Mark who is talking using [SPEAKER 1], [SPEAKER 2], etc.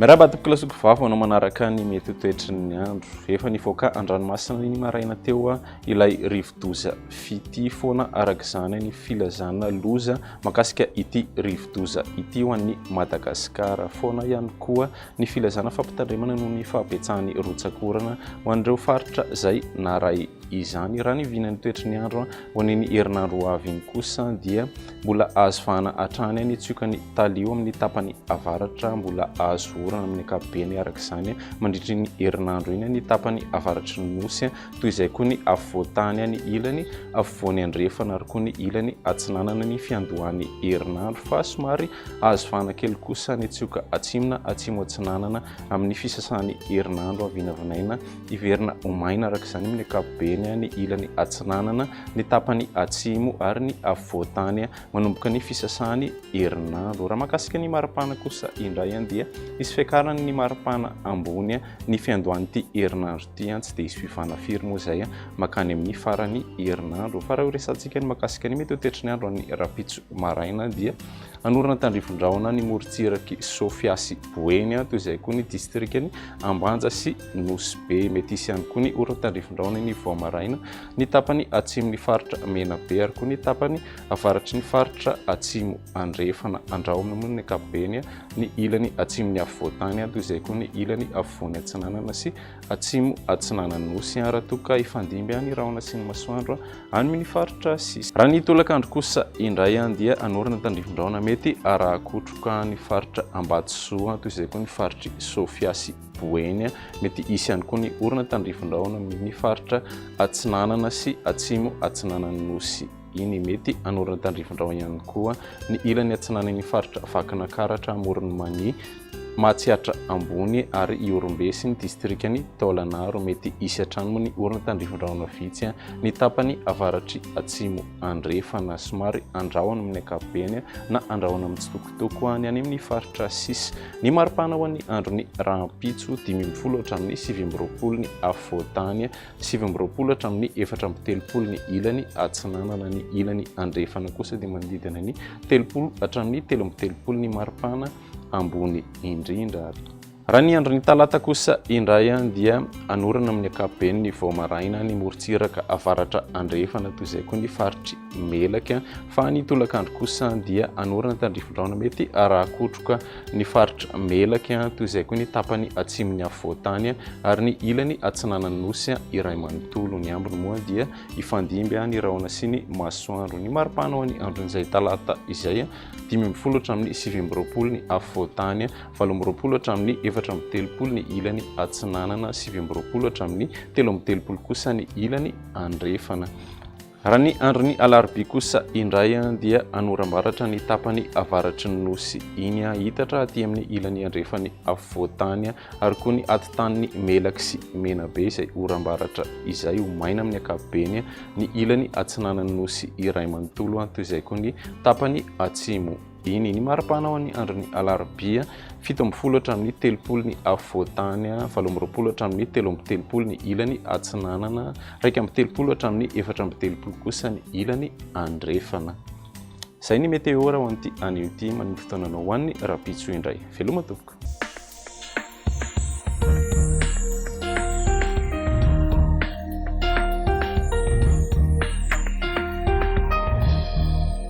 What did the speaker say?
[SPEAKER 1] Miarahaba tompoko lahy sy vavy anao manaraka ny mety ho toetry ny andro. Efa nivoaka an-dranomasina ny maraina teo ilay rivodoza Fity foana araka izany ny filazana loza mahakasika ity rivodoza ity ho an'ny Madagasikara. Foana ihany koa ny filazana fampitandremana noho ny fahabetsahan'ny rotsak'orana ho an'ireo faritra izay naray izany. Raha ny vinan'ny toetry ny andro ho an'iny herinandro ho avy iny kosa dia mbola azo vahana hatrany ny tsiokan'ny talio amin'ny tapany avaratra, mbola azo orana amin'ny ankapobeny araka izany mandritry ny herinandro iny ny tapany avaratry ny nosy, toy izay koa ny afovoan-tany ny ilany afovoany andrefana ary koa ny ilany atsinanana ny fiandohan'ny herinandro, fa somary azo vahana kely kosa ny tsioka atsimo na atsimo atsinanana amin'ny fisasan'ny herinandro vinavinaina Hiverina ho maina araka izany amin'ny ankapobeny ny ilany atsinanana, ny tapany atsimo ary ny afovoan-tany manomboka ny fisasan'ny herinandro. Raha mahakasika ny maripana kosa indray dia hisy fiakarany ny maripana ambony ny fiandohan'ity herinandro ity, tsy dia hisy fiovana firy moa izay mankany amin'ny faran'ny herinandro. Fa raha ho resahantsika ny mahakasika ny mety ho toetry ny andro any rahampitso maraina dia Hanorina tandrifin-drahona ny morontsirak'i Sofia sy Boeny, toy izay koa ny distrikan'i Ambanja sy Nosy Be. Mety hisy ihany koa ny orana tandrifin-drahona eny Voamaraina, ny tapany atsimon'ny faritra Menabe ary koa ny tapany avaratry ny faritra Atsimo Andrefana. Andrahona moa ny ankapobeny ny ilany atsimon'ny afovoan-tany, toy izay koa ny ilany afovoany atsinanana sy atsimo atsinanan'ny Nosy, raha toa ka hifandimby ny rahona sy ny masoandro any amin'ny faritra sisa. Raha ny tolakandro kosa indray dia hanorina tandrifin-drahona mety haraha-kotroka ny faritra Ambatosoa, toy izay koa ny faritr'i Sofia sy Boeny. Mety hisy ihany koa ny orana tandrifin-drahona amin'ny faritra atsinanana sy atsimo atsinanan'ny Nosy iny. Mety hanorina tandrifin-drahona ihany koa ny ilany atsinanan'ny faritra Vakinankaratra, Amoron'i Mania, Matsiatra Ambony ary Ihorombe sy ny distrikan'i Taolagnaro. Mety hisy hatrany moa ny orana tandrifin-drahona vitsy ny tapany avaratr'i Atsimo Andrefana. Somary andrahona amin'ny ankapobeny na andrahona mitsitokotoko ny any amin'ny faritra sisa. Ny maripana ho an'ny andron'ny rahampitso, 15 hatramin'ny 29 ny afovoan-tany. 29 hatramin'ny 34 ny ilany atsinanana, ny ilany andrefana kosa dia manodidina ny 30 hatramin'ny 33 ny maripana ambony indrindra. Raha ny andron'ny talata kosa indray dia hanorana amin'ny ankapobeny ny vao maraina ny morontsiraka avaratra andrefana toy izay koa ny faritry Melaky fa ny tolakandro kosa dia hanorana tandrifin-drahona mety araha-kotroka ny faritra Melaky toy izay koa ny tapany atsimon'ny afovoan-tany ary ny ilany atsinanan'ny nosy iray manontolo. Ny ambiny moa dia hifandimby ny rahona sy ny masoandro. Ny maripana ho an'ny andron'izay talata izay 15 hatramin'ny 29 ny afovoan-tany, 28 hatramin'ny 34 ny ilany atsinanana, 29 hatramin'ny 33 kosa ny ilany andrefana. Raha ny andron'ny alarobia kosa indray dia hanoram-baratra ny tapany avaratry ny nosy iny, hitatra aty amin'ny ilany andrefan'ny afovoan-tany ary koa ny atitanin'i Melaky sy Menabe izay oram-baratra izay ho maina amin'ny ankapobeny ny ilany atsinanan'ny nosy iray manontolo toy izay koa ny tapany atsimo iny. Ny maripana ho an'ny andron'ny alarobia, 17 hatramin'ny 30 ny afovoan-tany, 28 hatramin'ny 33 ny ilany atsinanana, 31 hatramin'ny 34 kosa ny ilany andrefana. Izay ny météo raha ho an'ity anio ity, manome fotoana anao ho an'ny rahampitso indray. Veloma tompoko.